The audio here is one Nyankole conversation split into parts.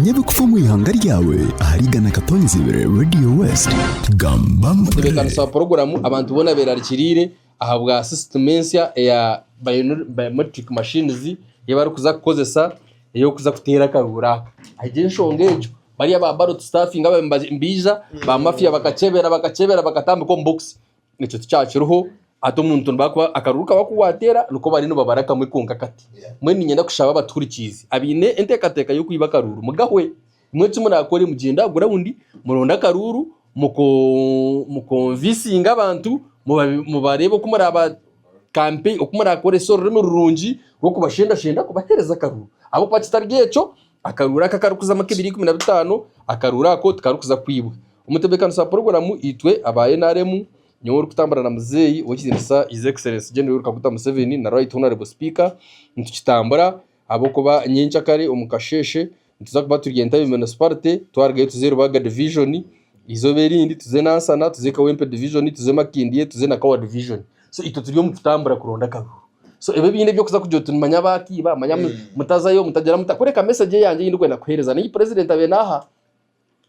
Manya ebirikufa omu ihanga ryawe ahari 100.2 Radio West. Gamba mpurire. Entebeekanisa ya puroguraamu abantu boona beerarikiriire ahabwa sisitimu ensya eya biometric machines ei barikuza kukozesa ey'okuza kuteera akaruuru aka. Ahabw'enshonga egyo bariya ba ballot stuffing ababaire nibaija ba mafia bakakyebera bakakyebera bakatambika omu bokisi Ekyo tikyakiriho, hati omuntu nibakuba akaruru kawe aku waateera niko bariyo nibabara kamwe konka kati. Mbwenu niinyenda kushaba abatuhurikiize abaine enteekateeka y'okwiba akaruru mugahwe. Imwe eki muraakore mugyende aha gurawundi muronde akaruru mukonvisinge abantu mubareebe oku muraba kampe oku muraakoresa orurimi rurungi rw'okubashendashenda kubaheereza akaruru. Ahabw'okuba kitari ekyo, akaruru aka akarikuzamu ak'ebiro 15, akaruru ako tikarikuza kwibwa. Omutebeekanisa wa puroguraamu itwe aba NRM, nyowe orikutambura na muzeeyi ow'ekitiinisa His Excellency Gen Yoweri Kaguta Museveni na Right Honourable Speaker nitukitambura ahabw'okuba nyenkyakare omu kasheeshe nituza kuba turi Entebbe Municipality twarugayo tuze Rubaga Division, eizooba erindi tuze Nansana, tuze Kawempe Division, tuze Makindye, tuze Nakawa Division. So itwe turi omu kutambura kuronda akaruru. So ebi ebindi eby'okuza kugira oti nimanya baakiiba, manya mutazayo, mutagira muta, kureka message eyangye ei ndikwenda kuheereza n'ei President abaire naaha.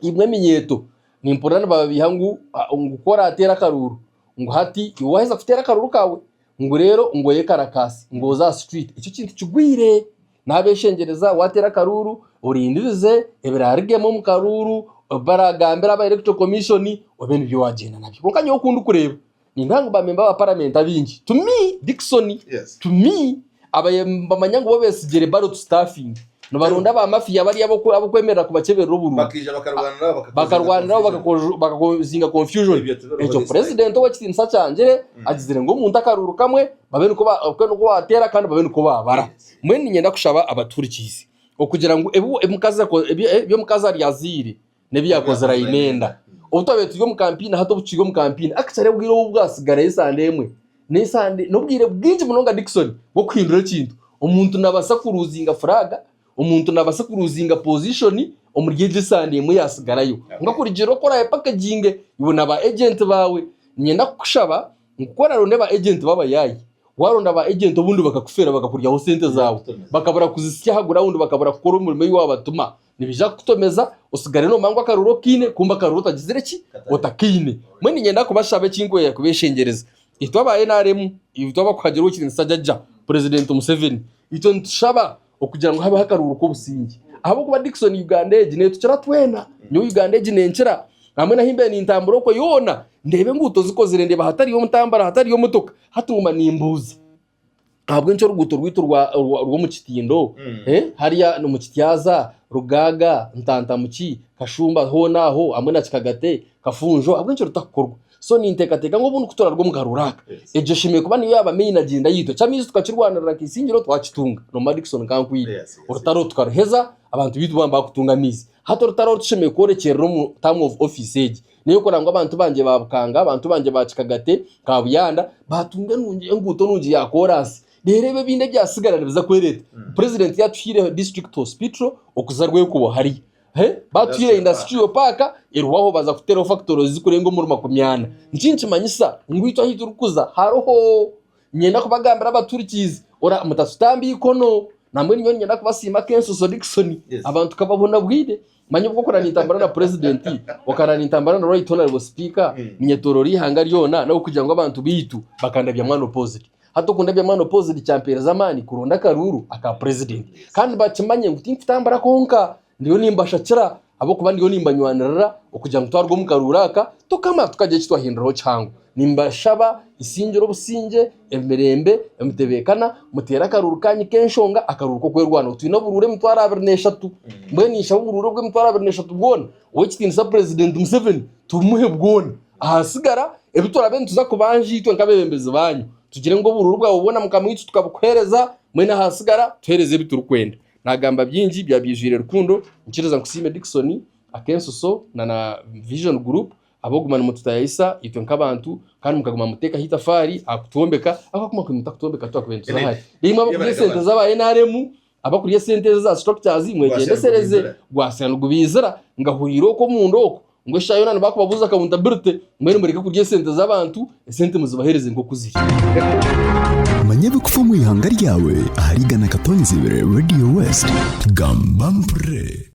Imwe eminyeeto, nimpurira nibababeiha ngu ngu ku oraateere akaruuru, ngu hati iwe waaheza kuteera akaruuru kaawe, ngu reero ngu oyekarakaase, ngu oze aha street. Ekyo kintu kigwire. Naabeshengyereza waateera akaruuru, orindirize ebiraarugemu omu karuuru, ebi baraagambire aba electoral commission, obe nibyo waagyenda nabyo. Kwonka nyowe oku ndikureeba, nindeeba ngu ba member ba paramenti abaingi, to me, Dickson, to me, abaire nibamanya ngu bo besigire ballot stuffing, nibaronda ba mafia bariya ab'okwemerera kubakyeberera oburuuru, Bakaija bakarwaniraho bakakozinga bakarwaniraho confusion. bakakozinga confusion. Ebyo tibiriho Ekyo this time. president ow'ekitiinisa kyangire agizire ngu omuntu akaruuru kamwe babe nikwo ba- babe nikwo baateera kandi babe nikwo baabara. Mbwenu niinyenda kushaba abatuhurikiize okugira ngu ebi omukazi ako- ebi ebi omukazi aryazaire n'ebi yaakozire aine enda. Obu twabaire turi omu kampiini hati obu tukiri omu kampiini actually obwire obu bwatsigarayo esande emwe n'esande n'obwire bwingi munonga Dickson bw'okuhindura ekintu. Omuntu naabaasa kuruuzinga furaaga, omuntu naabaasa kuruuzinga pozishoni omuri egyo esande emwe yaatsigarayo. Kwonka kurugiirira oku oraayepakeginge iwe na ba ejenti baawe, niinyenda kukushaba ngu ku oraaronde ba ejenti b'abayaayi, Waronda ba agent obundi bakakufeera bakakuryaho sente zaawe bakabura kuzisya aha ground bakabura kukora omurimo ei wabatuma nibaija kukutomeza osigare nomanya ngu akaruru okiine kumbe akaruru otagizire ki otakaine. Mbwenu niinyenda kubashaba ekinkwenda kubeshengyereza itwe aba nrm itwe abakuhagira owekitiinisa Jaja president Museveni itwe nitushaba okugira ngu habeho akaruuru k'obusingye ahabw'okuba Dickson Uganda egi netukira twena nyowe Uganda egi nenkira hamwe n'ahu mbaire nintambura okwe yoona ndeeba enguuto zikozire ndeeba hatariyo mutambara hatariyo motoka hati nguma nimbuuza ahabw'enki oruguuto rwaitu rw'omu Kitindo hariya omu Kityaza, Rugaaga, Ntantamuki, Kashumba hoona aho hamwe na Kikagate, Kafunjo ahabw'enki rutakukorwa? So ninteekateeka ngu obundi ku turaaruga omu karuuru aka, egyo eshemereire kuba niyo yaaba main agenda yaitu. Eky'amaizi tukakirwanirira nka Isingiro twakitunga, noomanya Dickson nkankwire. Orutaro tukaruheza, abantu baitu boona baakutunga amaizi. Hati orutaro oru tushemereire kworekyerera omu term of office egi, n'ey'okureba ngu abantu bangye ba Bukanga, abantu bangye ba Kikagate, Kabuyanda, baatunga enungi enguuto nungi ya kooransi. Reero ebi ebindi ebyatsigara nibiza kwereeta. Purezidenti yaatuhaireho district hospital okuza Rwekubo hariya. Baatuhaire industrial park erwaho baza kuteeraho factories zirikurenga omuri 40. Niki nikimanyisa ngu itwe ahu turikuza hariho. Niinyenda kubagambira abaturikiize ora mutatutamba eikono. Nambwenu nyowe niinyenda kubasiima Kensuso Dickson abantu kababonabwire. Manya obwo okura nintambura na purezidenti, okara nintambura na right honourable speaker, ninyetooroora eihanga ryona n'ahabw'okugira ngu abantu baitu bakandabya mwana opposite. Hati okundabya mwana opposite kyampeereza amaani kuronda akaruuru aka purezidenti. Kandi bakimanye ngu tinkutambura kwonka, ndiyo nimbashakira ahabw'okuba ndiyo nimbanywanirira okugira ngu twaruga omu karuuru aka tukamara tukagira eki twahinduraho kihango. Nimbashaba isingire obusingye, emirembe, emitebeekana, muteere akaruuru kaanyu k'enshonga, akaruuru k'okwerwanaho. Twine oburuuru 23,000, mbwenu ninshaba oburuuru obw'emitwaro 23 bwona, ow'ekitiinisa Purezidenti Museveni tubumuhe bwona. Ahasigara ebi turaabe nituza kubanja itwe nk'abeebembezi baanyu, tugire ngu oburuuru bwawe bwona mukama waitu tukabukuheereza, mbwenu ahasigara tuheereze ebi turikwenda. Naagamba bingi byaba byijwire rukundo, nkiriza nkusiime Dickson, Akensuso na na Vision Group ahabw'okuguma nimututayayisa itwe nk'abantu kandi mukaguma nimuteekaho eitafaari aha kutwombeka ahabw'okuba ku mutakutwombeka titwakubaire nituza hare. Imwe abakurya esente z'aba NRM, abakurya esente ezi eza structures mwegyendesereze, gwasya nigubaizira ngahuriire okwo omunda okwo ngu eshaaha yoona nibakubabuuza accountability mbwenu mureke kurya esente z'abantu, esente muzibaheereze nk'oku ziri. Manya ebirikufa omu ihanga ryawe ahari 100.2 Radio West. Gamba mpurire.